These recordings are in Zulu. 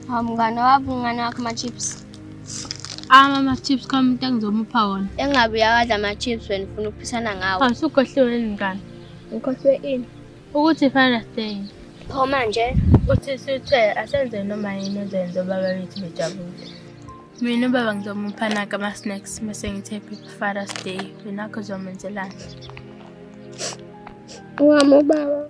Hawu mngani waphi umngane wakho ama-chips? Ama ama-chips khona umuntu engizomupha wona. Engabe uyawadla ama-chips wena ufuna ukuphisana ngawo. Hawu usukhohliwe yini mngani? Ngikhohlwe ini? Ukuthi Father's Day. Pho manje? Uthi sithe asenze noma yini ezoyenza ubaba bethu bejabule. Mina ubaba ngizomupha naka ama-snacks mase ngithi happy Father's Day. Wena kho uzomenzelani? Owami ubaba.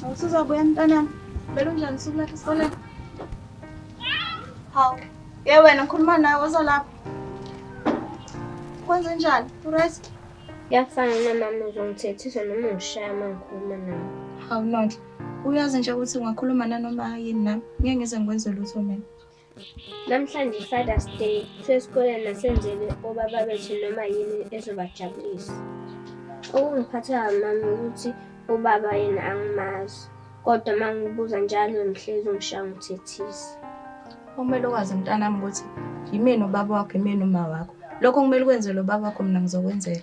Awusuzobuya mntanami. Belunjani usuku lakho esikoleni? Hawu. Ye wena ngikhuluma nawe woza lapha. Kwenze njani? Uright? Kuyafana namama uzongithethisa noma ungishaya uma ngikhuluma nawe. Hawu Nonhle. Uyazi nje ukuthi ungakhuluma nanoma yini nami. Ngeke ngize ngikwenze lutho mina. Namhlanje Father's Day, kuthiwa esikoleni nasenzele obaba bethu noma yini ezobajabulisa. Okungiphatha kabi mama ukuthi ubaba yena angimazi. Kodwa uma ngibuza njalo ngihlezi ungishaya ungithethisa. Okumele ukwazi mntanami ukuthi yimina ubaba wakho, yimina uma wakho. Lokho kumele ukwenze lo baba wakho mina ngizokwenzela.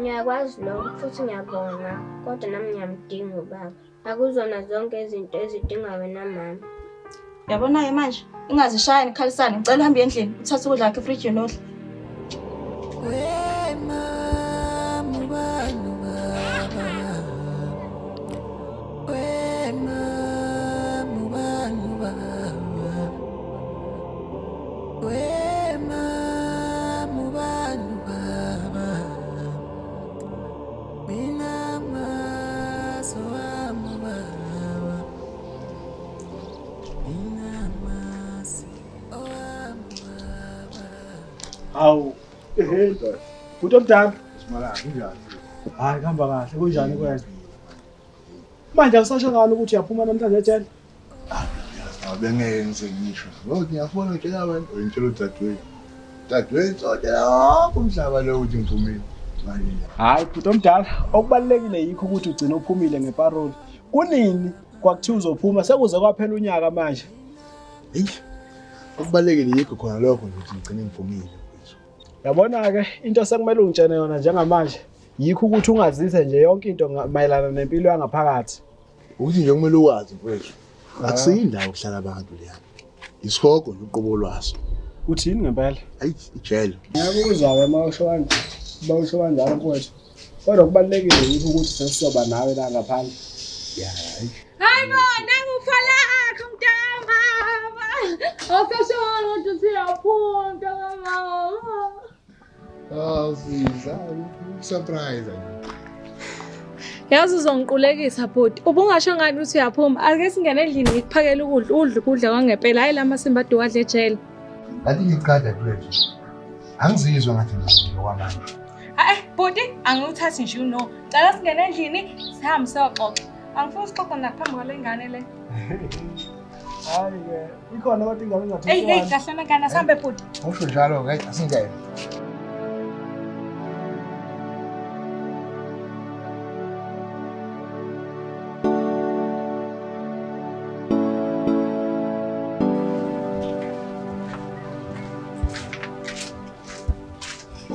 Ngiyakwazi lokho futhi ngiyabonga kodwa nami ngiyamdinga ubaba. Akuzona zonke izinto ezidinga wena mama. Yabona-ke manje ingazishaya nikhalisane. Ngicela uhambe endlini uthathe ukudla kwakho efrijini udle. Hawu, ehe, bhuti omdala. Simala kunjani? Hayi kuhamba kahle, kunjani kwena? Manje awusasho ngani ukuthi uyaphuma namhlanje ejele? Yazi bengeke ngize ngisho. Ngoba ngiyafona ngitshela abantu, ngitshela udadewethu. Dadewethu sotshela wonke umhlaba lo ukuthi ngiphumile. Manje Hayi bhuti omdala, okubalulekile yikho ukuthi ugcine uphumile ngeparoli. Kunini kwakuthiwa uzophuma sekuze kwaphela unyaka manje. Eyi, okubalulekile yikho khona lokho nje ukuthi ngigcine ngiphumile. Yabona-ke into sekumele ungitshene yona njengamanje yikho ukuthi ungazise nje yonke into mayelana nempilo yangaphakathi. Ukuthi nje kumele ukwazi mfowethu. Akusiyo indawo yokuhlala abantu leya. Isihogo nje uqobo lwaso. Uthini ngempela? Ayi ijele. Ngiyakuzwa-ke uma usho kanje, uma usho kanjalo mfowethu. Kodwa kubalulekile yikho ukuthi sesizoba nawe la ngaphandle. Ya, hayi. Hayi bo, nangu ufalakho mntakamama. Awusashona ukuthi usuyaphuma mntakamama. Ah, siza, surprise nje. Yazi uzongiqulekisa bhuti. Ubungasho ngani ukuthi uyaphuma? Ake singene endlini ngikuphakele ukudla, udle ukudla kwangempela. Hayi la masimba ade uwadla ejele. Kanti ngiqada kule nje. Angizizwa ngathi ngizile kwamanje. Hayi bhuti, angiwuthathi nje uno. Cela singene endlini sihambe siyoxoxa. Angifuni sixoxe nakuphambi kwale ngane le. Hayi-ke, ikhona kodwa ingane engathi Hey hey, kahlana ngane asihambe bhuti. Usho njalo ke asingene.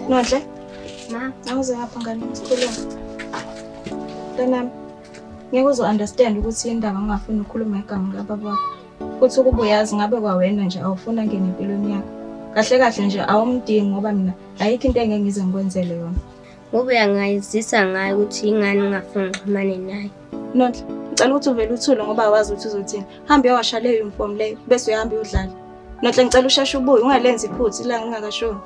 Nonhle, Ma, awuze ngapha ngane sikhulume. Mntanami, ngeke uzo understand ukuthi indaba ngingafuni ukukhuluma igama likababa wakho. Futhi ukuba uyazi ngabe kwawena nje awufuni angene empilweni yakho. Kahle kahle nje awumdingi ngoba mina ayikho into engeke ngize ngikwenzele yona. ngoba uyangazisa ngayo ukuthi ingane ngingafuni ngixhumane naye. Nonhle, ngicela ukuthi uvele uthule ngoba awazi ukuthi uzothini. Hamba uyowasha leyo uniform leyo bese uyahamba uyodlala. Nonhle ngicela usheshe ubuye ungalenzi iphutha ilanga lingakashoni.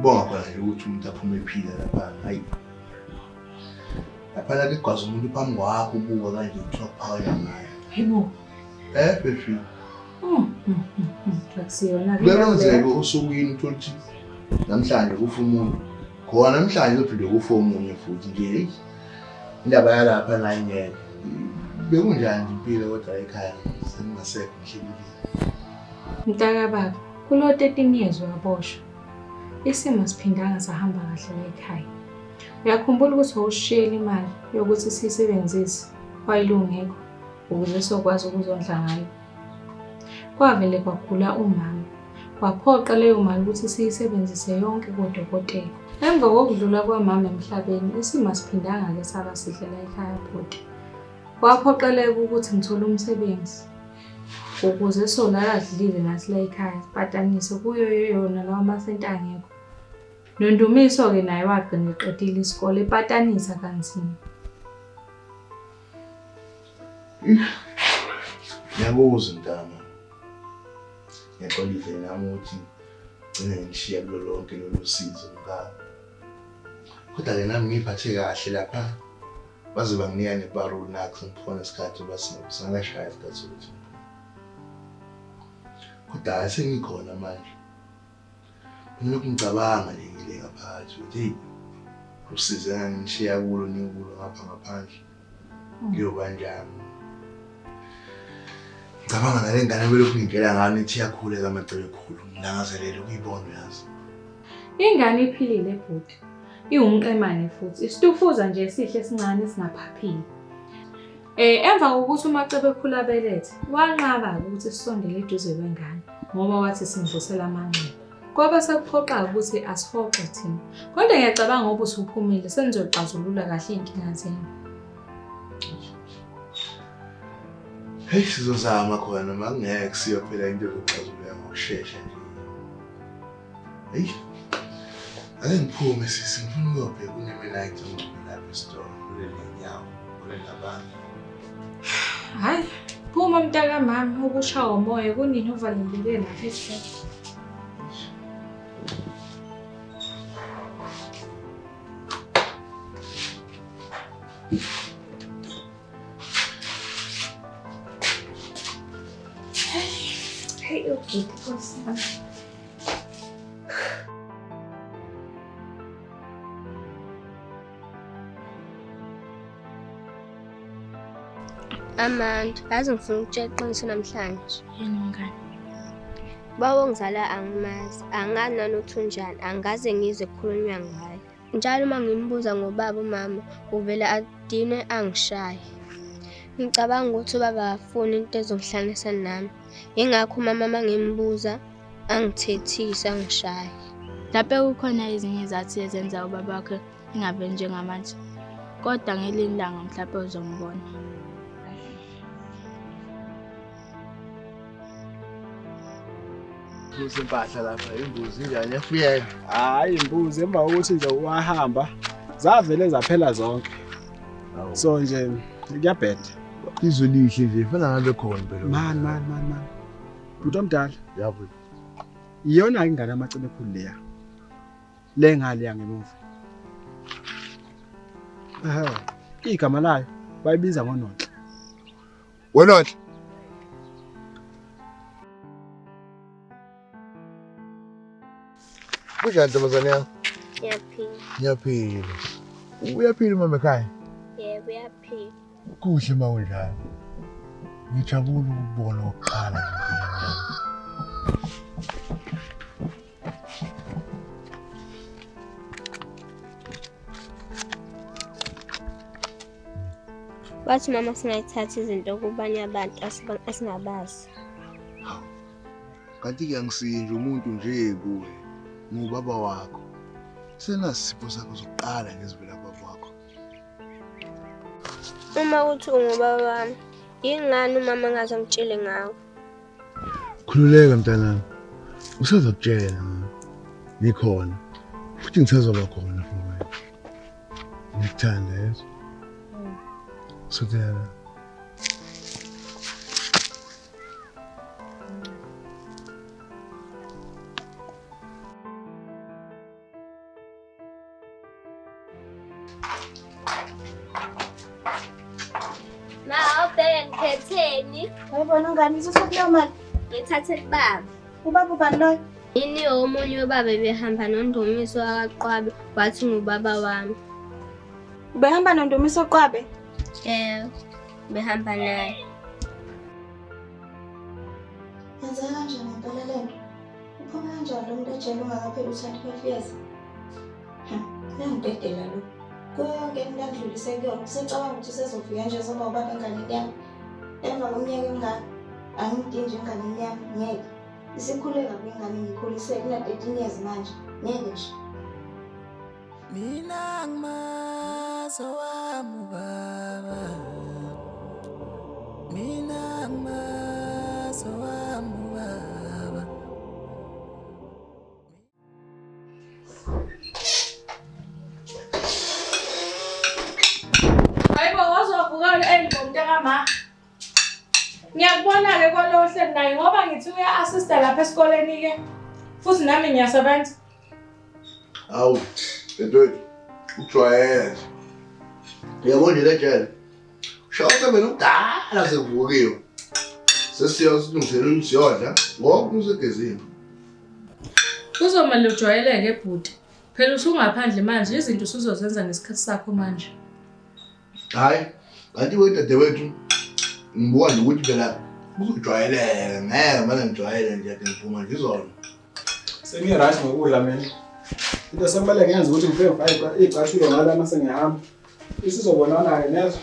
Bonga khona nje ukuthi umuntu aphume ephila lapha. Hayi. Laphana ke gwaza umuntu phambi kwakho ubuka kanje kuthiwa kuphakanywa ngayo. Yebo. Eh, baby. Akusiyona ke. Kuyenzeka osukwini uthola ukuthi namhlanje kufa umuntu. Khona namhlanje uzophinde kufe omunye futhi nje eyi. Indaba yalapha nayo ngeke. Bekunjani nje impilo kodwa ekhaya sengingasekho ngihlelile. Mntakababa, kulo 13 years waboshwa. Isimo siphindanga sahamba kahle la ekhaya. Uyakhumbula ukuthi wawusishiyela imali yokuthi siyisebenzise while ungekho ukuze sokwazi ukuzondla ngayo. Kwavele kwagula umama. Kwaphoqa leyo mali ukuthi siyisebenzise yonke kodokotela. Emva kokudlula kwamama emhlabeni, isimo asiphindanga-ke saba sihle la ekhaya bhuti. Kwaphoqeleka ukuthi ngithole umsebenzi ukuze solala sidlile nathi la ekhaya sipatanise kuyo yona lawa amasenti angekho. NoNdumiso-ke naye wagcina eqedile isikole epatanisa kanzima. Ngiyakuzwa mntana. Ngiyaxolisa nami ukuthi gcine ngishiya kulo lonke lolu sizo mngani. Kodwa-ke nami ngiyiphathe kahle lapha baze banginika neparoli nakho sengikhona isikhathi uba singakashaya isikhathi sokuthi ngiphume. Kodwa hhayi sengikhona manje. Ngilokhu ngicabanga nje ngile ngaphakathi ukuthi heyi usize ngangishiya kulo nikulo ngapha ngaphandle. Kuyoba njani? Ngicabanga nale ngane belokhu ngitshela ngayo nithi iyakhula kaMacebekhulu. Ngilangazelela ukuyibona uyazi. Ingane iphilile bhuti. Iwumqemane futhi. Isitufuza nje esihle esincane esingaphaphile. Emva kokuthi uMacebekhulu abelethe, wanqaba-ke ukuthi sisondele eduze kwengane ngoba wathi simvusela amanxeba. Kwaba sekuphoqa-ke ukuthi asihoxe thina. Kodwa ngiyacabanga ngoba usuphumile senizoxazulula kahle iy'nkinga zenu. Heyi sizozama khona noma kungeke kusiyo phela into ezoxazululeka ngokushesha nje. Heyi ake ngiphume sisi ngifuna ukuyobheka uNemenite ongcono lapha esitolo kulele nyawo kule nabantu. Hhayi, phuma mntakamama ukushawa umoya kunini uvaleleke lapha esitolo. Hey, ubhuti Nkosi yami. Amanda, yazi ngifuna ukutshela iqiniso namhlanje. Yini mngani? Baba ongizala angimazi, angazi nanokuthi unjani, angikaze ngizwe kukhulunywa ngaye. Njalo uma ngimbuza ngobaba umama uvele adinwe angishaye. Ngicabanga ukuthi ubaba akafuni into ezongihlanganisa nami. Yingakho umama uma ngimbuza angithethise angishaye. Mhlawumpe kukhona ezinye izathu ezenza ubaba wakhe engaveli njengamanje. Kodwa ngelinye ilanga mhlawumpe uzombona. Musa impahla lapha imbuzi injani yafuyeka. Hayi imbuzi emva kokuthi nje wahamba zavele zaphela zonke. So nje kuyabheda. Izwe lihle nje fana ngabe khona phela. Man man man man. Bhuti omdala. Yabo. Iyona ingane amacebekhulu leya. Le ngale yangemuva. Ehhe. Igama layo bayibiza ngoNonhle. Wenonhle. Kunjani ntombazane yami? Ngiyaphila. Ngiyaphila. Uyaphila umama ekhaya? Yebo, uyaphila. Kuhle uma kunjalo. Ngijabula ukubona okokuqala nje empilweni yami. Wathi mama singayithathi izinto kubanye abantu esingabazi. Hawu. Kanti-ke angisiye nje umuntu nje kuwe. Ngubaba wakho. Senasipho sakho sokuqala nje esivela kubaba wakho. Uma uthi ungubaba wami, yingani umama engaze angitshele ngawe? Khululeka mntanami. Usazokutshela ngawe. Ngikhona. Futhi ngisazoba khona for wena. Ngiyakuthanda yezo. Sothela. Ma, awubheke ngiphetheni. Hayi bona ngani isuse kuleyo mali. Ngithathe kubaba. Ubaba ubani loyo? Yini omunye ubaba ebehamba noNdumiso akaqwabe wathi ngubaba wami. Ubehamba noNdumiso Qwabe? Yebo, behamba naye. Yenzeka kanjani ngempela le nto? Uphume kanjani lo muntu ejele ungakapheli u-25 years? Uyangidedela lo. Kuyo yonke into angidlulise kuyona, usecabanga ukuthi usezofika nje ezoba ubaba enganeni yami. Emva kweminyaka emingaka, angimdingi nje enganeni yami, ngeke. Isikhule kabi ingane ngiyikhulise kuna-13 years manje, ngeke nje. Mina ngimazi owami ubaba. Mina ngimazi owami ubaba. Hayibo wazovuka early mntakama. Ngiyakubona-ke kwalo ohleli naye ngoba ngithi uya-assista lapha esikoleni-ke. Futhi nami ngiyasebenza. Hawu, dadewethu, ujwayele nje. Uyabona nje le jele. Shawuke mina kudala sekuvukiwe. Sesiya silungiselela ukuthi siyodla ngoba usegezini. Kuzomele ujwayeleke bhuti. Phela usungaphandle manje izinto usuzozenza ngesikhathi sakho manje. Hayi, kanti we dadewethu ngibuka nje ukuthi phela kuzojwayeleka ngeke manje ngijwayele nje ade ngiphuma nje izolo. Sengi-right ngokudla mina. Into sekumele ngiyenze ukuthi ngifike ngifake iy'cathulo ngala mase ngiyahamba. Isizobonana-ke nezwa.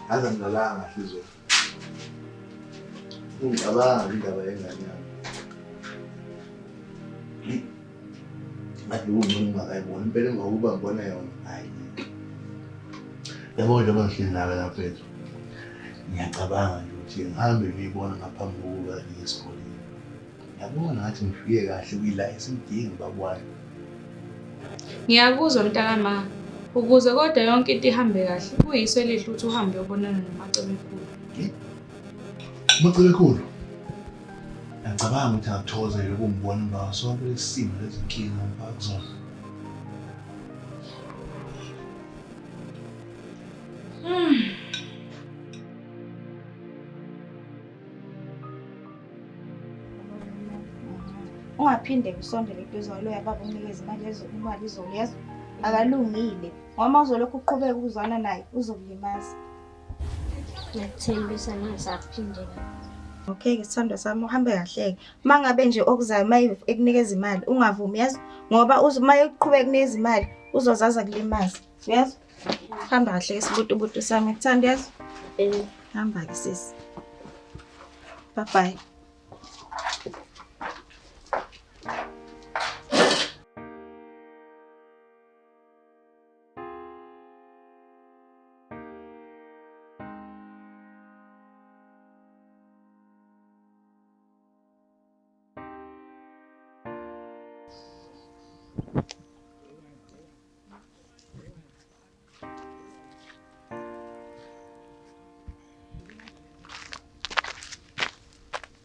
Yazi angilalanga kahle izolo. Ungicabanga indaba yengane yami. Ngathi lokhu ngcono ngingakayiboni impela emva kokuba ngibona yona hayi. Yabo njengoba ngihleli nawe la mfethu. Ngiyacabanga nje ukuthi ngihambe ngiyibona ngaphambi kokuba ngiye esikoleni. Ngiyabona ngathi ngifike kahle kuyila esimdingi baba wami. Ngiyakuzwa mntakama. Ukuze kodwa yonke into ihambe kahle, kuyiso elihle ukuthi uhambe uyobonana noMacebekhulu. UMacebekhulu? Ngiyacabanga ukuthi angakuthokozela ukumbona emva sonke lesi simo lezinkinga ngifaka kuzona. Ungaphinde usondele eduze kwaloya baba umnikeze imali imali izolo yezwa. Akalungile ngoba uma uzolokhu uqhubeka ukuzwana naye uzokulimaza. Ngiyakuthembisa ngingasaphindela. Okay-ke sithandwa sami uhambe kahle-ke. Uma ngabe nje okuzayo uma ekunikeza imali ungavumi yazi ngoba uma eqhubeka ekunikeza imali uzozaza kulimaza. Uyezwa? Hamba kahle-ke sibutubutu sami ngikuthanda uyezwa? Hamba-ke sisi. Bye bye.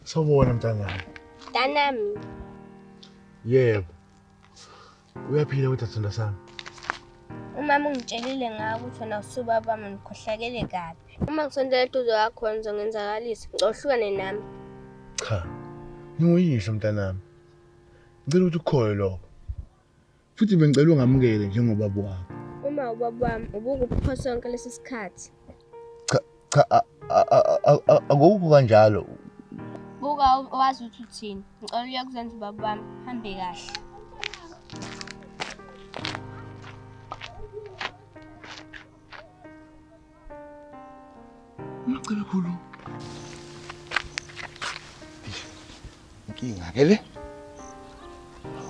Sawubona mntanami. Mntanami. Yebo. Uyaphila kodwa sithandwa sami. Umama ungitshelile ngawe ukuthi wena usubaba wami ngikhohlakele kabi. Uma ngisondela eduze kwakho ngizongenzakalisa. Ngicela uhlukane nami. Cha. Nginguyihlo mntanami. Ngicela ukuthi ukukholwe lokho. Futhi bengicela ungamukele njengobaba wakho. Uma ubaba wami ubukuphi sonke lesi sikhathi? Cha cha akukho kanjalo. Buka wazi ukuthi uthini. Ngicela uye kuzenza ubaba wami. Hambe kahle. Umacebe khulu. Inkinga ke le.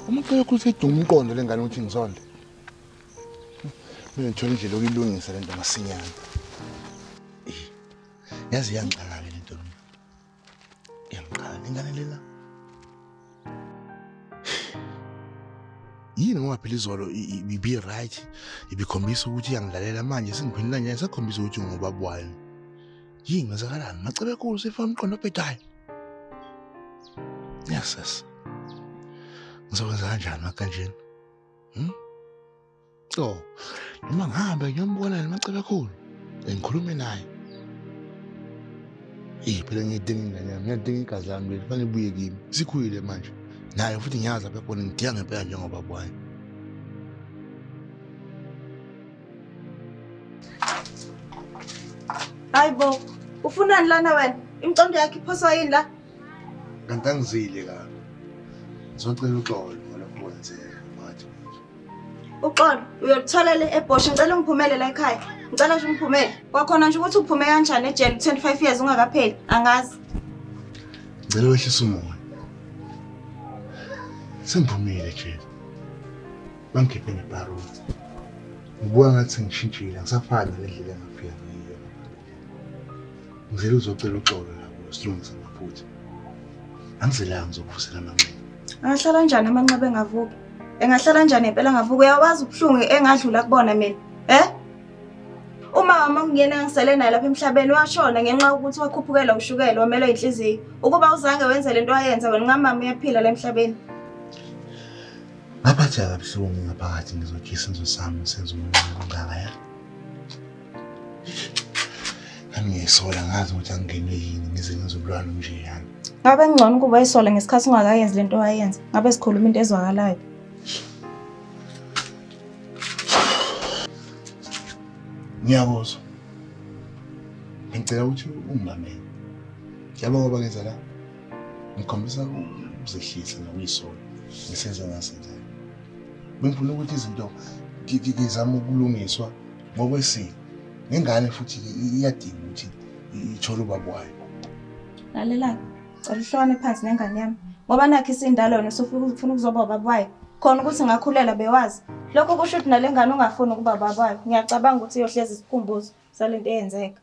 Umacebe khulu seyidunga umqondo lengane ukuthi ngizonde. Mina ngithola indlela yokuyilungisa lento masinyane. Yazi iyangixaka ke lento. Iyangixaka lengane lela. Yini ngoba phela izolo ibi right ibikhombisa ukuthi iyangilalela manje sengiphendula nje sakhombisa ukuthi ngubaba wayo. Yini kwenzakalani? Macebe khulu sifaka umqondo obhedayo. Yes yes. Ngizokwenza kanjani makanjena? Oh, Noma ngihambe ngiyombona noMacebekhulu. Ngikhulume naye. Eyi phela ngiyidinga ingane yami, ngiyadinga igazi lami leli, kufanele ibuye kimi. Sikhulile manje. Naye futhi ngiyazi lapha ekhona ngidinga ngempela njengobaba wayo. Hayi bo, ufunani lana wena? Imicondo yakho iphoswa yini la? Kanti angizile kabi. Ngizocela uxolo ngalokho okwenzeka phakathi kwethu. Uxolo, uyoluthola le ebhosha. Ngicela ungiphumele la ekhaya. Ngicela nje ungiphumele. Kwakhona nje ukuthi uphume kanjani ejele 25 years ungakapheli, angazi. Ngicela wehlise umoya. Sengiphumile ejele. Bangikhiphe ngeparoli. Ngibuka ngathi sengishintshile, angisafani nalendlela engafika ngayo. Ngizele uzocela uxolo la kuwe silungise amaphutha. Angizelanga ngizokuvusela amanxeba. Angahlala kanjani amanxeba engavuki? Engahlala kanjani impela engavuki? Uyawazi ubuhlungu engadlula kubona mina. Eh? Uma wami okungiyena engisele naye lapha emhlabeni washona ngenxa yokuthi wakhuphukelwa ushukela wamelwa inhliziyo. Ukuba uzange wenze lento wayenza wena ngamama uyaphila la emhlabeni. Ngaphatheka kabuhlungu ngaphakathi ngizokhiya isenzo sami senza umonakalo ongaka ya. Nami ngiyisola ngazi ukuthi angingenwe yini ngize ngenze ubulwane nje yani. Ngabe kungcono ukuba uyisola ngesikhathi ungakayenzi lento owayenza. Ngabe sikhuluma into ezwakalayo. Ngiyakuzwa. Ngicela ukuthi ungimamele. Yabo ngoba ngenza la. Ngikhombisa ukuzehlisa nokuyisola ngesenzo engasenzayo. Bengifuna ukuthi izinto ngizame ukulungiswa ngokwesiko. Nengane futhi iyadinga ukuthi ithole ubaba wayo. Lalela, cela uhlukane phansi nengane yami. Ngoba nakho isindalo wena usufika ufuna ukuzoba ubaba wayo. Khona ukuthi ngakhulela bewazi. Lokho kusho ukuthi nale ngane ungafuni ukuba ubaba wayo. Ngiyacabanga ukuthi iyohlezi isikhumbuzo salento eyenzeka.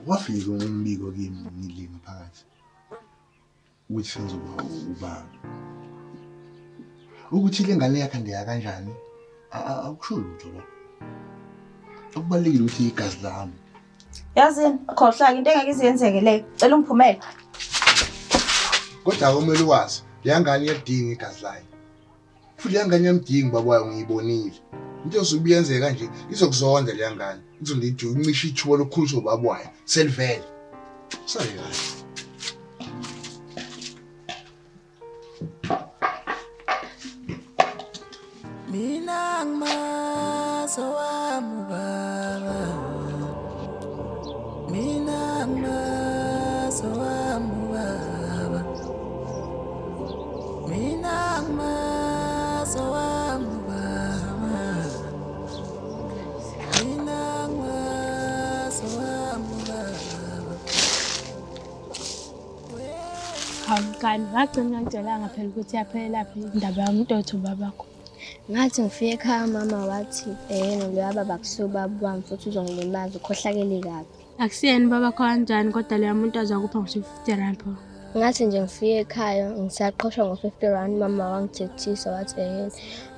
Wafika umbiko kimi ngile ngaphakathi ukuthi sengizoba ubaba. Ukuthi le ngane yakhandeka kanjani akusho lutho lokho. Okubalulekile ukuthi igazi lami. Yazini, khohlwa-ke into engeke ize yenzeke leyo. Cela ungiphumele. Kodwa kumele uwazi, leya ngane iyalidinga igazi layo. Futhi leya ngane iyamdinga ubaba wayo ngiyibonile. Into ezobe iyenzeka kanje izokuzonda leya ngane. Izonda incishe ithuba lokukhuliswa ubaba wayo. Selivele. Sale kahle. Mina ngimazi owami ubaba. Mina ngimazi owami ubaba. Mina ngimazi owami ubaba. Mina ngimazi owami ubaba. Hawu mngani, wagcina ungangitshelanga phela ukuthi yaphelelaphi indaba yomuntu othi ubabakho. Ngathi ngifike ekhaya mama wathi ehena loya baba kusiwo ubaba wami futhi uzongilimaza ukhohlakele kabi. Akusiyena ubabakho kanjani kodwa loya muntu azakupha ngisho i-fifty rand pho. Ngathi nje ngifike ekhaya ngisaqhoshwa ngo-fifty rand mama wangithethisa wathi ehena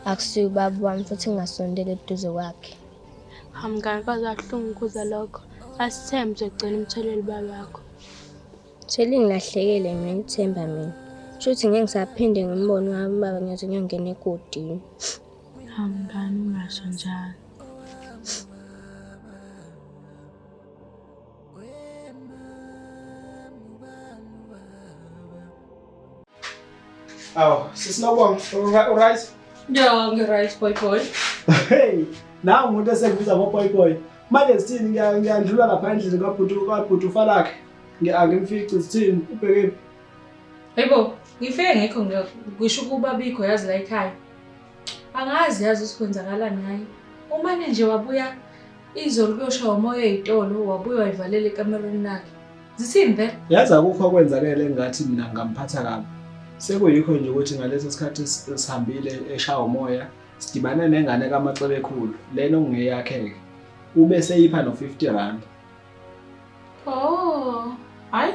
akusiwo ubaba wami futhi ngingasondeli eduze kwakhe. Hawu mngani, kwaze kwabuhlungu ukuzwa lokho. Asithembe uzogcina umtholile ubabakho. Selingilahlekele mina ithemba mina. Shuthi ngeke ngisaphinde ngimbone wami ubaba ngiyoze ngiyongena egodini. Hawu mngani ungasho njalo. Awu, sisinobonga, uright? Ya, ngi-right boy boy. Hey, nawu umuntu esekubiza ngo-boy boy. Manje sithini ngiyandlula lapha endlini kabhuti kabhuti uFalakhe. Angimfici sithini ubheke Hayibo, ngifike ngekho ngisho ukuba bikho yazi la ekhaya. Angazi yazi ukuthi kwenzakalani ngaye. Umane nje wabuya izolo kuyoshaya umoya ey'tolo wabuya wayivalela ekamerweni lakhe. Zithini vele? Yazi akukho okwenzakele engathi mina ngingamphatha kabi. Sekuyikho nje ukuthi ngaleso sikhathi sihambile eshaya umoya sidibane nengane kaMacebekhulu lena okungeyakhe-ke. Ube seyipha no-50 rand. Oh, hayi.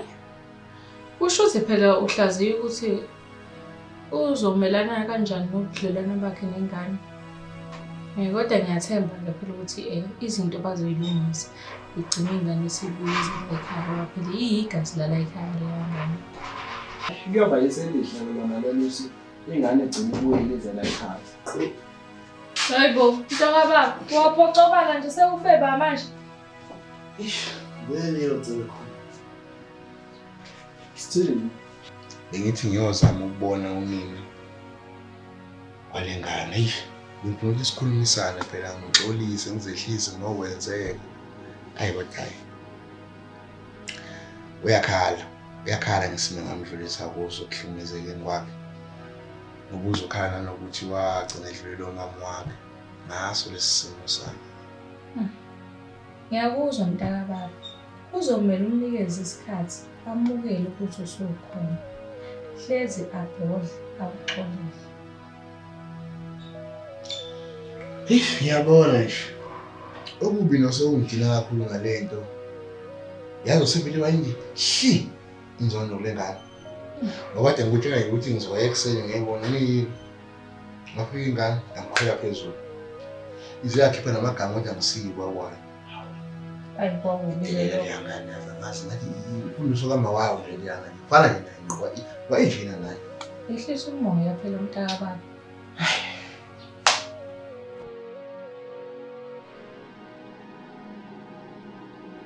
Kusho ukuthi phela uhlaziya ukuthi uzomelana kanjani nobudlelwane bakhe nengane. Eh, kodwa ngiyathemba-ke phela ukuthi eh, izinto bazoyilungisa igcine ingane isibuye ize la ekhaya ngoba phela iyigazi lala ekhaya leyo ngane. Kuyoba yiselihle lona lelo ukuthi ingane igcine ibuyile ize la ekhaya. Hayibo, mntakababa, waphoxobala nje sewufeba manje. Eish, vele yocebekhulu. Sithini? Bengithi ngiyozama ukubona unina wale ngane. Eish, ngifuna ukuthi sikhulumisane phela ngixolise ngizehlise ngokwenzeka. Ayi kodwa hayi. Uyakhala, uyakhala ngesimo engamdlulisa kuso ekuhlukumezekeni kwakhe. Ngoba uzokhala nanokuthi wagcina edlulele umama wakhe ngaso lesi simo sakhe. Ngiyakuzwa mntakababa. Kuzomele umnikeze isikhathi amukele ukuthi usukhona. Hlezi abhodle akuxolele. Eish, ngiyabona nje. Okubi nosekungidina kakhulu ngale nto. Yazi usevele wayingi hli inzondo kule ngane. Ngoba kade ngikutshela nje ukuthi ngizoya ekuseni ngiyibona ngiyini. Ngafika ingane yangikhwela phezulu. Ize yakhipha namagama kodwa ngisiki kwakwayo. Ayi kwakubi lokho. Leya ngane yazi angazi ngathi imfundiso kama wayo nje leya ngane. Ifana nje naye ngoba wayinjena naye. Yehlisa umoya phela mntakababa.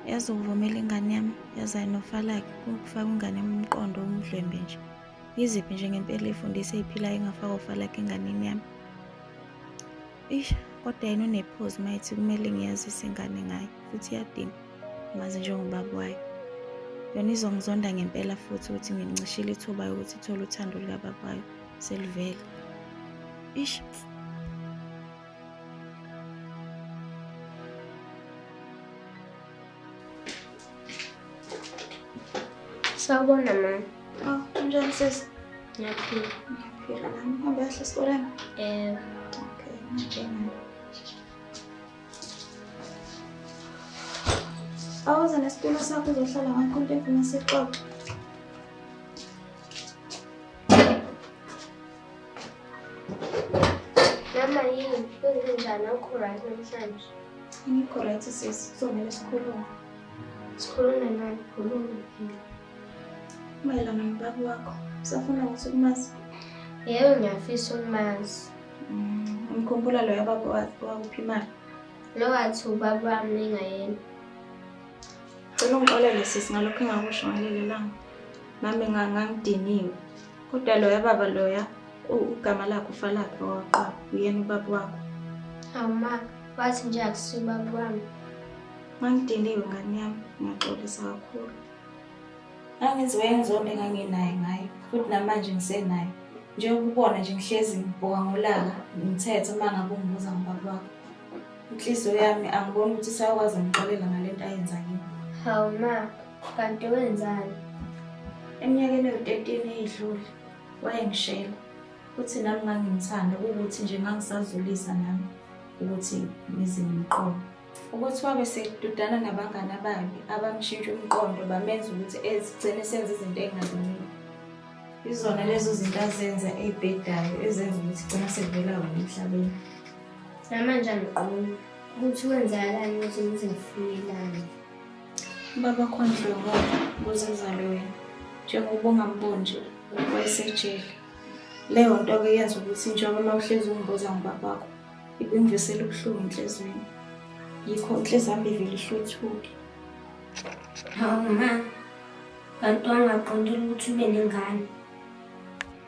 Yazi ukuvumela ingane yami yaze ayinofalakhe kufaka ingane yami umqondo umdlwembe nje. Yiziphi nje ngempela iy'fundiso ey'philayo engafaka ufalakhe enganeni yami? Ish, kodwa yena unephuzu uma ethi kumele ngiyazise ingane ngaye futhi iyadinga mazi njengobaba wayo. Yona izongizonda ngempela futhi ukuthi ngimncishile ithuba yokuthi ithole uthando lukababa wayo selivele. Ish. Sawubona mama. Oh, unjani sisi? Ngiyaphila. Ngiyaphila nami. Uhambe kahle esikoleni? Yebo. Okay, ngiyabonga. Awuze nesitulo sakho uzohlala ngakho into efuna sixoxe. Mama yini? Kwenzenjani awukho right namhlanje? Angikho right sisi, kuzomele sikhulume. Sikhulume nani? Khuluma phela. Mayelana nobaba wakho, usafuna ukuthi ukumazi? Yebo ngiyafisa ukumazi. Ngikhumbula loya baba owakupha imali. Lo wathi ubaba wami engayena. Cela ungixolele sisi ngalokho engakusho ngalelo langa. Nami ngangidiniwe. Kodwa loya baba loya ugama lakhe uFalakhe owaqaba, uyena ubaba wakho. Hawu ma, wathi nje akusiyo ubaba wami. Ngangidiniwe ngane yami, ngiyaxolisa kakhulu. Ngangenziwe inzondo enganginayo ngayo futhi namanje ngisenayo. Njengoba ubona nje ngihlezi ngibhoka ngolaka, ngithethe uma ngabe ungibuza ngobaba wakho. Inhliziyo yami angiboni ukuthi isayokwazi ngixolela ngale nto ayenza kimi. Hawu ma, kanti wenzani? Eminyakeni ewu-13 eyedlule wayengishela futhi nami ngangimthanda kuwukuthi nje ngangisazulisa nami ukuthi ngize ngimqome. Ukuthi wabe sedudana nabangani ababi abamshintsha umqondo bamenza ukuthi ezigcine senza izinto ey'ngalungile. Izona lezo zinto azenza ey'bhedayo ezenza ukuthi gcina sekuvela wena emhlabeni. Namanje angiqondi ukuthi kwenzakalani ukuthi ngize ngifunelane. Ubaba khondlwe ngoba ukuze kuzalwe wena. Njengoba ungamboni nje wayesejele. Leyo nto-ke yenza ukuthi njengoba uma uhlezi ungibuza ngobaba wakho ibingivisela ubuhlungu enhliziyweni. Yikho inhliziyo yami ivele ihluthuke. Hawu ma, kanti wangaqondile ukuthi ube nengane.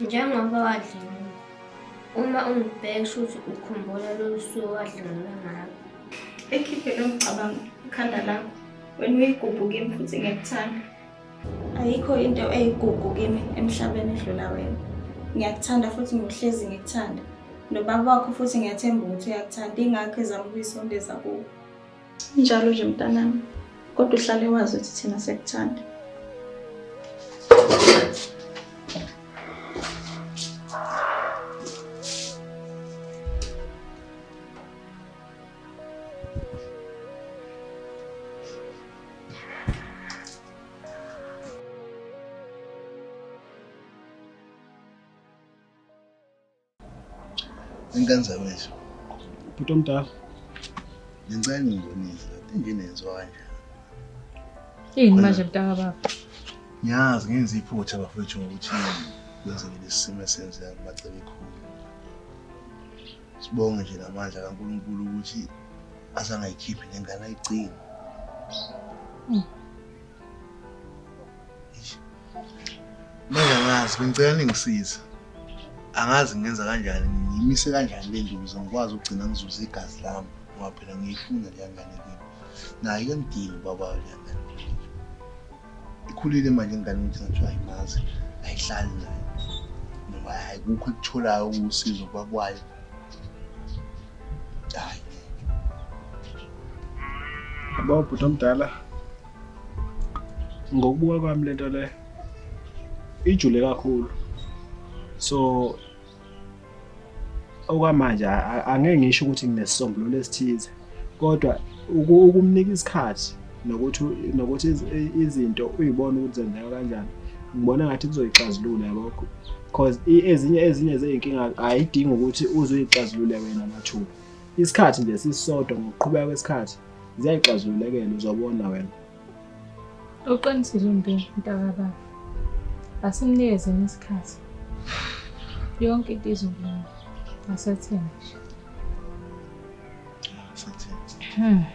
Njengoba wadlwengula, uma ungibheka shuthi ukhumbula lolu suku owadlwengulwa ngalo. Ekhiphe lo mcabango ekhanda lakho. Wena uyigugu kimi futhi ngiyakuthanda. Ayikho into eyigugu kimi emhlabeni edlula wena. Ngiyakuthanda futhi ngiyohlezi ngikuthanda. Nobaba wakho futhi ngiyathemba ukuthi uyakuthanda, ingakho ezama ukuyisondeza kuwe. Njalo nje mntanami, kodwa uhlale wazi ukuthi thina siyakuthanda. Ingane zakwethu. Bhuti omdala. Ngicela ningibonise kade nje nenziwa kanjani. Yini manje mntaka baba? Ngiyazi ngenza iphutha bafowethu ngokuthi kwenzeke lesi simo esenzeka kuMacebekhulu. Sibonge nje namandla kaNkulunkulu ukuthi azangayikhiphi lengane ayigcine. Manje angazi, bengicela ningisize. Angazi ngenza kanjani, ngiyimise kanjani le nto ukuze ngikwazi ukugcina ngizuze igazi lami ngoba phela ngiyifuna leya ngane kimi. Nayo iyangidinga ubaba wayo leya ngane. Ikhulile manje ingane ukuthi ngathiwa ayimazi, ayihlali nayo. Noma ayikukho ekutholayo usizo kubaba wayo. Hayi. Yabo bhuti omdala, ngokubuka kwami lento le ijule kakhulu. So okwamanje angeke ngisho ukuthi nginesisombululo esithize kodwa ukumnika isikhathi nokuthi nokuthi izinto uyibone ukuthi zenzeka kanjani ngibona ngathi kuzoyixazulula yabo because ezinye ezinye zey'nkinga ayidingi ukuthi uze uyixazulule wena mathupha isikhathi nje sisodwa ngokuqhubeka kwesikhathi ziyayixazululekela uzobona wena. Uqinisile uMbeni mntakababa. Asimnikezeni isikhathi. Yonke into izolunga. Asethembe nje. Asethembe.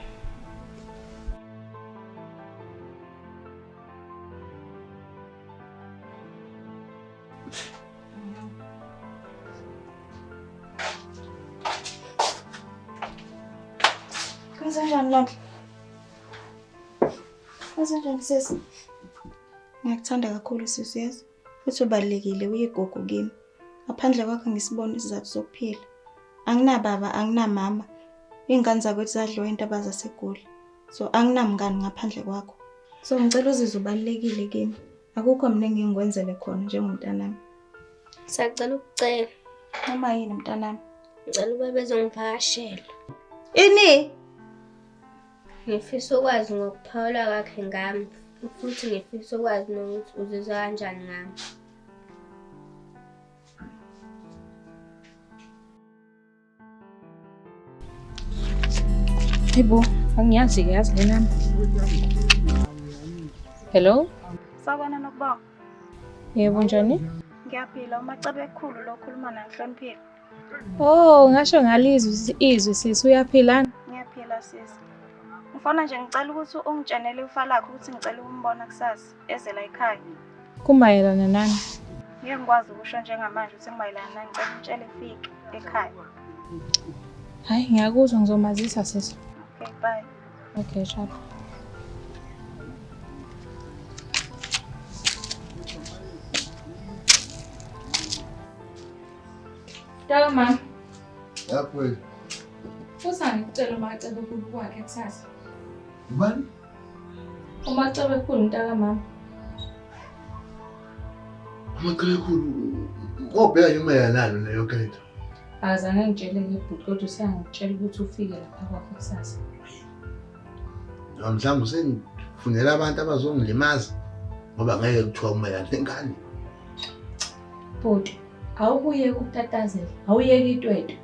Kwenzenjani Nonhle? Kwenzenjani sisi? Ngiyakuthanda kakhulu sisi yazi. Futhi ubalulekile uyigugu kimi. Ngaphandle kwakho ngisibona isizathu sokuphila. Anginababa, anginamama. Iy'ngane zakwethu zadliwa iy'ntaba zaseGoli. So anginamngani ngaphandle kwakho. So ngicela uzizwe ubalulekile kimi. Akukho mina engingikwenzele khona njengomntanami. Sacela ukucela. Noma yini mntanami? Ngicela ubaba ezongivakashela. Ini? Ngifisa ukwazi ngokuphawula kwakhe ngami futhi ngifisa ukwazi nokuthi uzizwa kanjani ngami. Hayibo, angiyazi-ke yazi le nami. Hello? Sawubona Nokubonga. Yebo, njani? Ngiyaphila, uMacebe ekhulu lo okhuluma naye ngihloniphile. Oh, ngasho ngalizwa izwi sisi uyaphila? Ngiyaphila sisi. Ngifona nje ngicela ukuthi ungitshenele ifa lakho ukuthi ngicela ukumbona kusasa eze la ekhaya. Kumayelana nani? Ngeke ngikwazi ukusho njengamanje ukuthi kumayelana nani, ngicela umtshele efike ekhaya. Hayi, ngiyakuzwa ngizomazisa sisi. Okay, bye. Okay, sharp. Tala mama. Lapho. Futhi angikucela uMacebe khulu kwakhe kusasa. Ubani? UMacebe khulu mntaka mama. UMacebe khulu ngobheka nje umayelana nalo leyo yonke lento. Akazange ngitshele ke bhuti kodwa usengitshela ukuthi ufike lapha kwakhe kusasa. Noma mhlawumbe usengifunela abantu abazongilimaza ngoba ngeke kuthiwa umayelana nengane. Bhuti, awukuyeke ukutatazela, awuyeke itwetwe.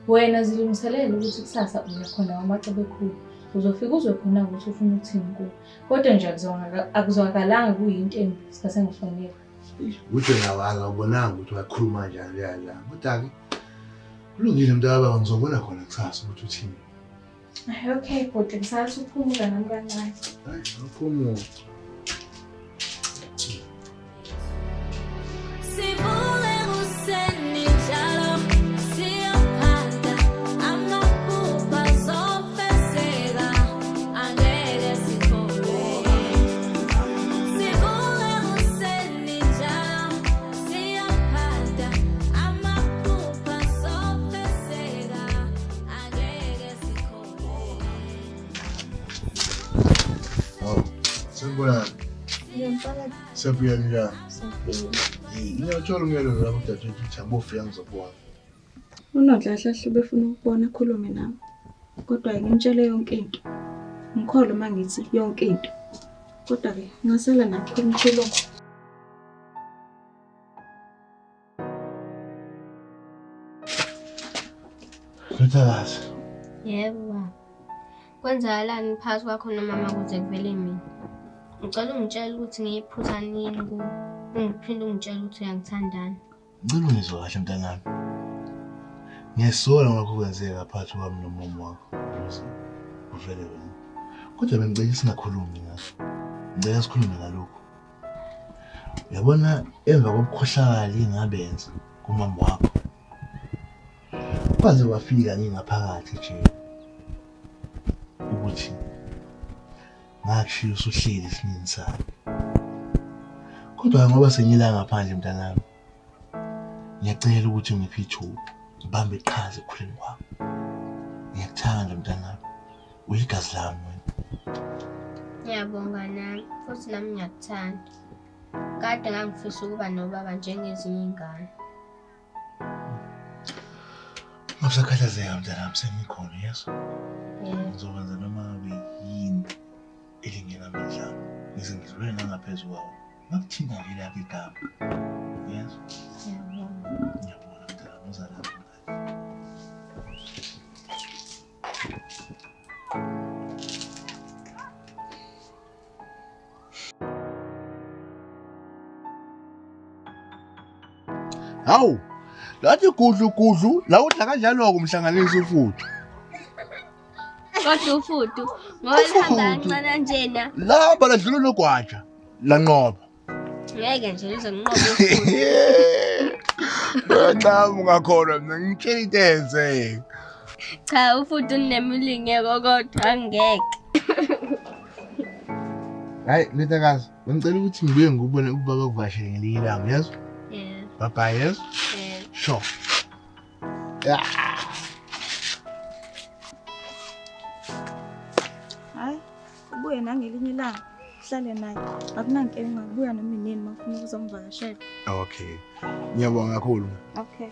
Wena zilungiselele ukuthi kusasa uya khona kwaMacebekhulu. Uzofika uzwe khona ukuthi ufuna ukuthini kuwe. Kodwa nje akuzwakalanga kuyinto embi isikhathi engifonela. Ukuthi wena akawubonanga ukuthi wakhuluma kanjani leya la. Kodwa-ke kulungile mntakababa ngizobona khona kusasa ukuthi uthini. Okay bhuti, ngisathi uphumula nami kancane. Hayi, awuphumule. Sivuke kuseni njalo siyophanda amaphupha azofezeka angeke sikholwe. Sivuke kuseni njalo siyophanda amaphupha azofezeka angeke sikholwe. Hawu, sanibonani. Siyaphila njani? Ngiyawuthola umyalezo wakho dadewethu ukuthi angibofika ngizobona. UNonhlanhla ubefuna ukubona akhulume nami. Kodwa-ke ngimtshele yonke into. Ngikholwa uma ngithi yonke into. Kodwa-ke ngasala nakho umkhuluma. Ndodakazi. Yebo baba. Kwenzakalani phakathi kwakho nomama kuze kuvele mina? Ngicela ungitshele ukuthi ngiyiphutha nini kuwe. Ungiphinde ungitshele ukuthi uyangithandani. Ngicela ungizwe kahle mntanami. Ngiyasola ngakho kwenzeka phakathi kwami nomama wakho. Uvele wena. Kodwa bengicela singakhulumi ngaso. Ngicela sikhulume ngalokhu. Uyabona emva kobukhohlakali engabenza kumama wakho. Kwaze kwafika ngingaphakathi nje ukuthi ngakushiya usuhleli esinini sami. Kodwa ngoba sengila ngaphandle mntanami, ngiyacela ukuthi ungiphe ithuba ngibambe iqhaza ekukhuleni kwami. Ngiyakuthanda mntanami, uyigazi lami wena. Ngiyabonga nami futhi nami ngiyakuthanda. Kade ngangifisa ukuba nobaba njengezinye iy'ngane. Ungabusakhathazeka mntanami, sengikhona yeso. Ngizokwenza noma ngabe yini elingenamandla ami, ngize ngidlule nangaphezu kwawo. Ngakuthinta nje lakho igama. Yeso. Ngiyabona mntanami, uza lapho. Hawu, lathi gudlu gudlu, la udla kanjalo-ke umhlanganiso ufudu. Kodwa ufudu ngoba lihamba kancane kanjena. Laba ladlula nogwaja, lanqoba. Ngeke nje lizonqoba ufudu. Cha ungakholwa mina ngitshela into eyenzeka. Cha ufudu unemilingeko kodwa angeke. Hayi ndodakazi, bengicela ukuthi ngibuye ngikubone ubaba kuvashele ngelinye ilanga, uyezwa? Yeah. Bye bye, yezwa? Yeah. Sure. Yeah. Hayi, ubuye nangelinye ilanga uhlale naye. Akunankinga, ubuya noma inini uma ufuna ukuzomvakashela. Okay. Ngiyabonga kakhulu. Okay.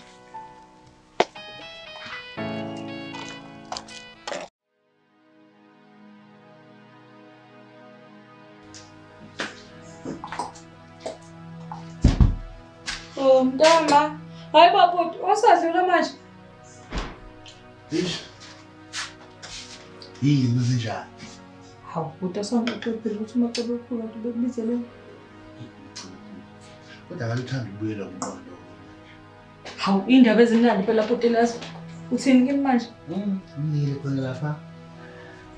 Oh, mntama. Hayi baba, wasadlula manje. Eish. Yini zinjani? Hawu, bhuti asangixoxe phela ukuthi umacebo ekhulu kanti bekubizele. Kodwa akaluthanda ukubuyela umqondo. Hawu, indaba ezimnandi phela bhuti lezo. Uthini kimi manje? Ngiyile khona lapha.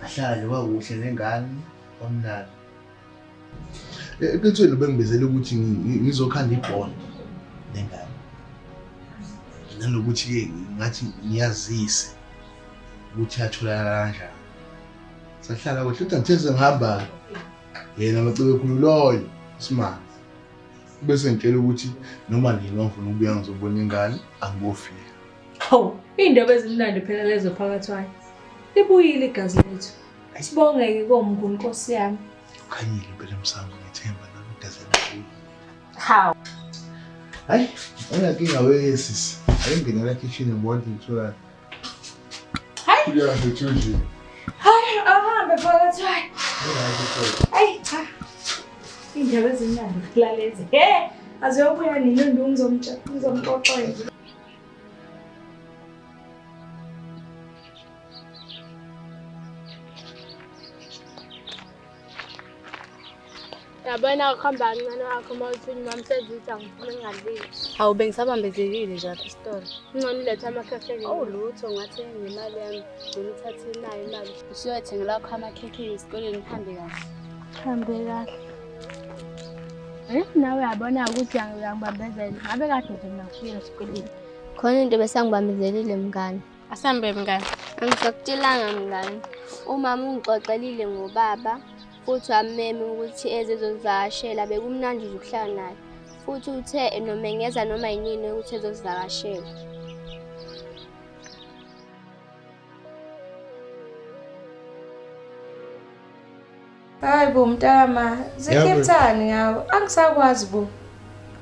Ahlale nje kwakuhle nengane kwamnandi. Eqinisweni bengibizele ukuthi ngizokhanda ibhondo nengane. Nanokuthi-ke ngathi ngiyazise ukuthi yatholakala kanjani. Sahlala kuhle kodwa ngithe sengihamba yena Macebekhulu loyo simanga. Bese ngitshela ukuthi noma nini ngifuna ukubuya ngizobona ingane angibofika. Hawu, iy'ndaba ezimnandi phela lezo phakathi wayo. Libuyile igazi lethu. Sibonge-ke koMnguni Nkosi yami. Ukhanyile impela emsamo ngethemba nami igazi lami. Hawu. Hayi, anginankinga we sisi. Ake ngene la kitchen ngibone ukuthi ngitholani. Hayi. Kuya kahle nje. Hayi, ahambe phakathi wayo. Hayi cha. Iy'ndaba ezimnandi phela lezi. He, aziyobuya nini uNdu ngizomxoxela. Yabona ukuhamba kancane wakho uma uthi umama sezithi angifuni ngingadlile. Hawu bengisabambezekile nje lapha esitolo. Ngcono ulethe amakhekhe. Oh lutho ngathenga ngemali yami. Gcina uthathe nayo imali. Usuyothengela wakho amakhekhe esikoleni uhambe kahle. Hambe kahle. Eh nawe uyabona ukuthi uyangibambezela. Ngabe kade nje mina ngifika esikoleni. Khona into besangibambezelile mngani. Asambe mngani. Angisakutshelanga mngani. Umama ungixoxelile ngobaba futhi wammema ukuthi eze ezozivakashela. Bekumnandi nje ukuhlala naye. Futhi uthe noma engeza noma yinini ukuthi ezozivakashela. Hayi bo mntama, zikhethani ngawo. Angisakwazi bo.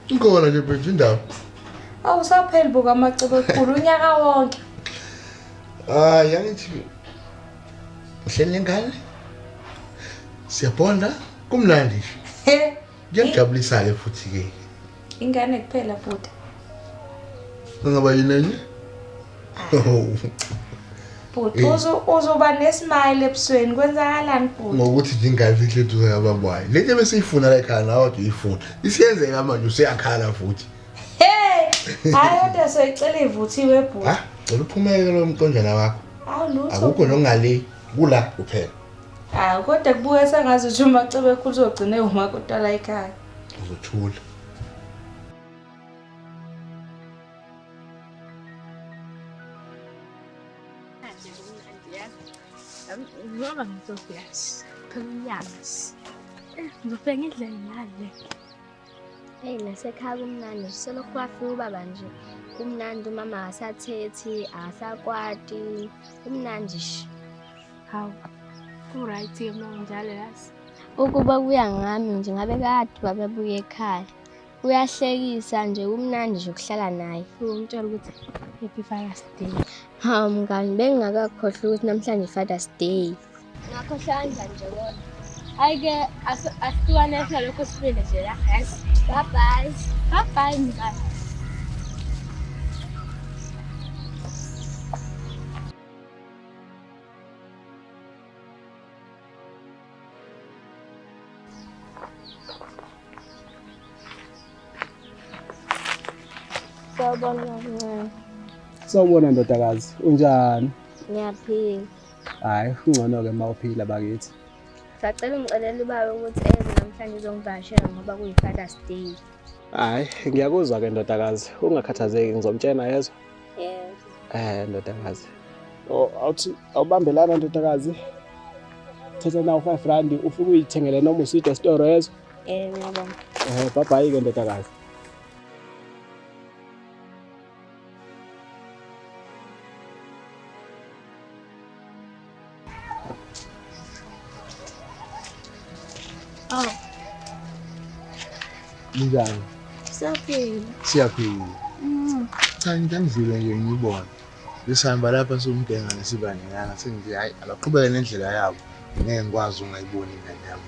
Ikhona nje mfethu indaba. Awusapheli bo kamacebo ekhulu unyaka wonke. Hayi angithi uhleli nengane. Siyabonda kumnandi nje. He. Kuyajabulisa-ke futhi-ke. Ingane kuphela bhuti. Ungaba yini enye? Oh. Bhuti uzoba nesmile ebusweni kwenzakalani bhuti? Ngokuthi nje ingane ihle eduze kababa wayo. Lento ebesiyifuna la ekhaya nawe kade uyifuna. Isiyenzeka manje useyakhala futhi. Hey, hayi kodwa soyicela ivuthiwe bhuti. Ha? Ngicela uphumeke lo mqondwana wakho. Awu lutho. Akukho nokungale kula kuphela. Hawu kodwa kubuka sengazi ukuthi uMacebekhulu uzogcine umakoti la ekhaya. Uzothula. Ngoba ngizofika phela unyaka. Ngizofika ngidle ngale. Eyi nasekhaya kumnandi selokhu kwafika ubaba nje kumnandi umama akasathethi akasakwati kumnandi nje. Hawu. Ku-right-ke uma kunjalo yazi. Ukuba kuya ngami nje ngabe kade ubaba ebuye ekhaya. Kuyahlekisa nje kumnandi nje ukuhlala naye. Umtshela ukuthi happy Father's Day. Hawu mngani bengingakakhohlwa ukuthi namhlanje Father's Day. Ngakhohlwa kanjani nje kodwa? Hhayi-ke asihlukane sinalokho sibili nje la yazi. Bye bye. Bye bye mngani. Sawubona mncane. Sawubona ndodakazi, unjani? Ngiyaphila. Hhayi, kungcono-ke uma uphila bakithi. Sacela ungicelele ubaba ukuthi eze namhlanje uzongivakashela ngoba kuyi-Father's Day. Hhayi, ngiyakuzwa-ke ndodakazi. Ungakhathazeki, ngizomtshena yezwa. Yebo. Ndodakazi. Oh, awuthi awubambelana ndodakazi. Thatha nawu 5 rand ufike uyithengele noma uswidi esitoro yezwa. Yebo, ngiyabonga. Bye bye ke ndodakazi. Oh, Ninjani? Siyaphila. Siyaphila. Cha ngidlule nje ngiyibona. Besihamba lapha somgengane sibaningana sengithi hayi abaqhubeke nendlela yabo. Ngeke ngikwazi ungayiboni ingane yami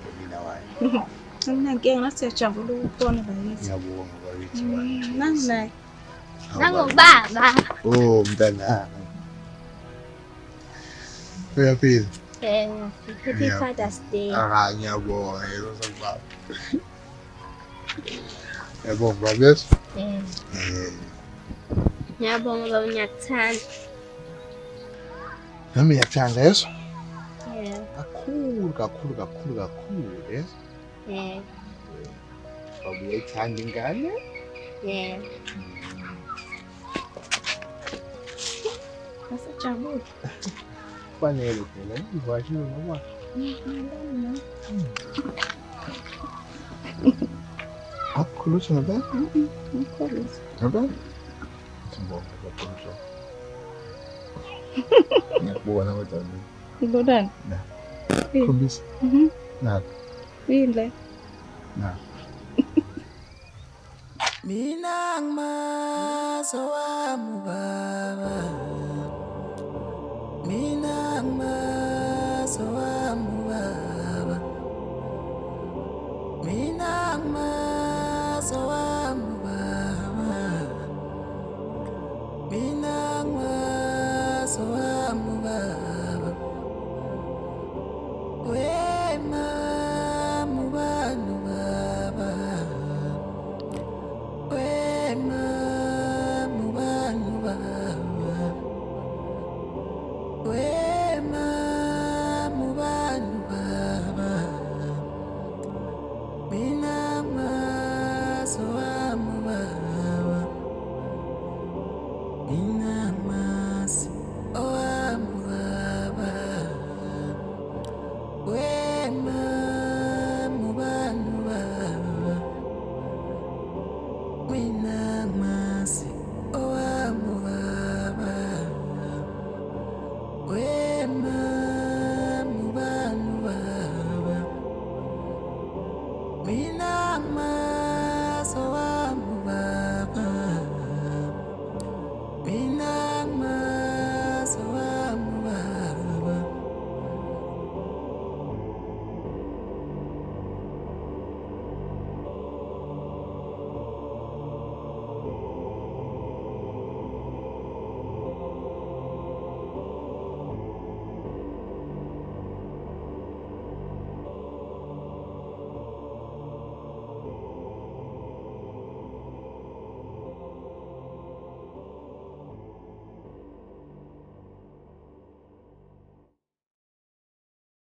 nonina wayo. Mina ngeke ngathi siyajabula ukubona bakithi. Ngiyabonga bakithi. Nangu naye. Nangubaba. Oh mntanami. Uyaphila? Yebo. Happy Father's Day. Ah ngiyabonga yebo baba. Ngiyabonga baba. Yes. Yebo. Eh. Ngiyabonga baba ngiyakuthanda. Nami ngiyakuthanda yeso. Yebo. Kakhulu kakhulu kakhulu kakhulu yeso. Yebo. Baba uyayithanda ingane? Yebo. Asijabule. Kufanele phela ivashiwe ngoba akukhuluthi ngempela? Ngikhulisa. Ngempela? Sibonga kakhulu so. Ngiyakubona kodwa mina. Ngibonani? Na. Khombisa. Nakho. Yini le? Nakho. Mina ngimazi owami ubaba.